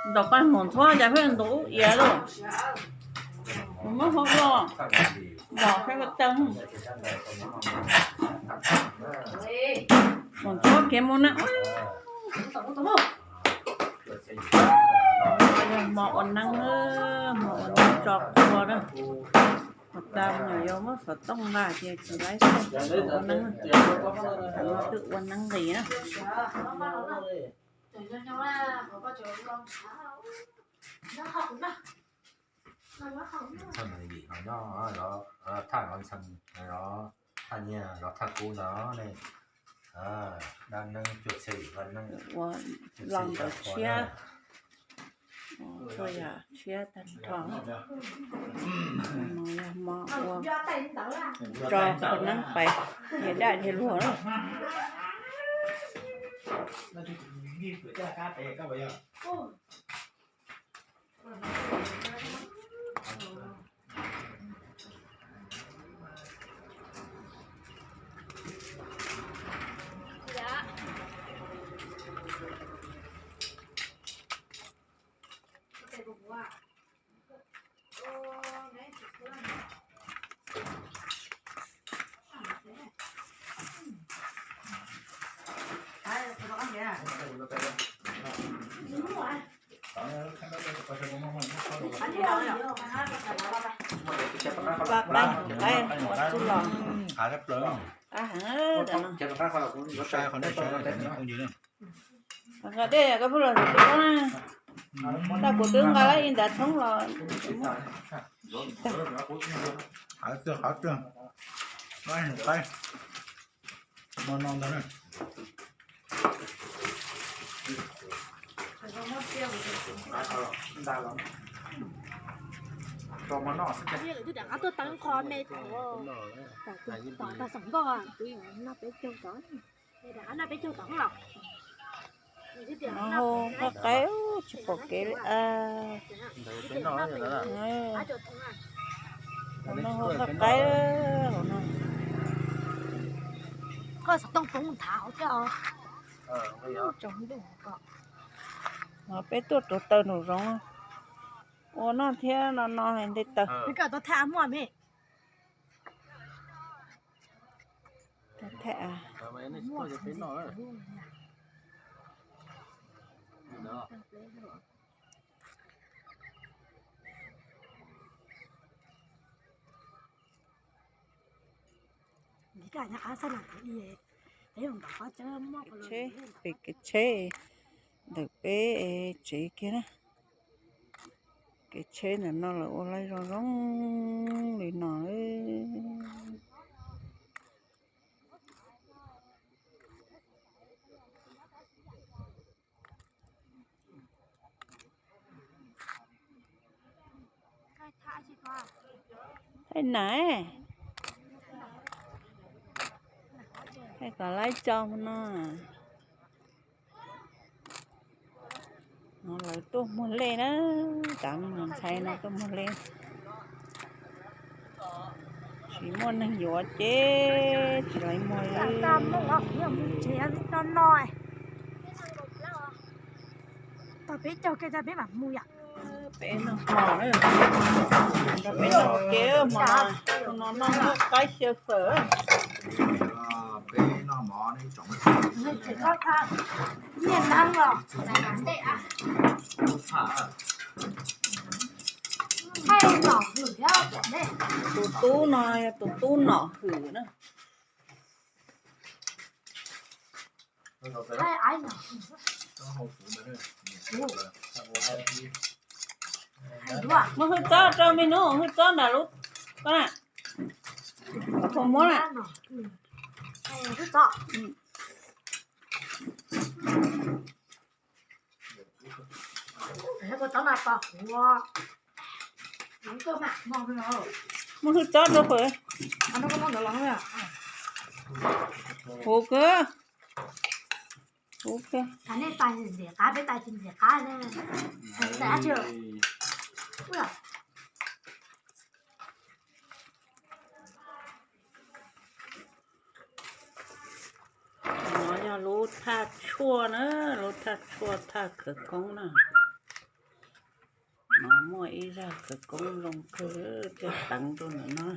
Ntaus qaj mus ntxhuab cas pheej ntaus ub iav lawm. Kuv muab hau ua los saib ko taw. Mus ntxhuab kev mus na. Yog hmo ua neeb, hmo ua neeb tso qhua na. Ua tas nyuam yaus muab xov tooj nqa ces tsis laib ua neeb, tam no twb ua neeb nqis na. Thaj nyiag los thaj nyiag los thaj kub ntawd ne. Dab neeb cuaj txhiab yim vaj neeb, ua los ntawd tshiab, tshuav yam tshiab tag nrho. Yog hmo ua tso qhua neeb pais, dhia daj dhia luag lawm. Pab qaib, qaib ua txuj los. Qab heev ntawm no. Nqa dej koj pheej los tus tub na. Tau kuv twb nqa lawm ib ntav thoob los. Qhov twg, qhov twg, qaib, qaib. Hmo no ntag na. Rau hmo no xwb. Lawv twb rov qab tuaj teev qho me thaum, thaum xeem nkauj, kuv noj peb caug tod, rov qab noj peb caug tod los. No hu qab qaib tsis pom kev li. No hu qab qaib hauv no. Koj xov tooj poob thav hauv thiab os. No peb tuaj rauv taws nraum zoov ua noj thiab no no nte taws. Tsheb, pem kev tsheb ntawm peb tsev kiag na. Kev tsheb ntawm no lawv ua laib zoo zoo li no. Thaij na, thaij kom laib tso no. No lawv tuaj muag lej na, cov ntxhais no tuaj muag lej. Tsis muaj neeg yuav ces tsis lawv muag li. Peb noj hmo, peb noj kev hmo no, hmo no noj qaib xyaw fawm. Tus tub no yog tus tub Nom Hwm na. Muab hwj txob rau me nus, hwj txob nram lub ko na. Muab na. Muab hwj txob rau pem. Huv kawg. Huv kawg. No yog Lub thaj tshuaj na, lub thaj tshuaj thaj khawv koob na. No muaj ib zaj khawv koob zoo kawg thiaj teev rau ntawm no.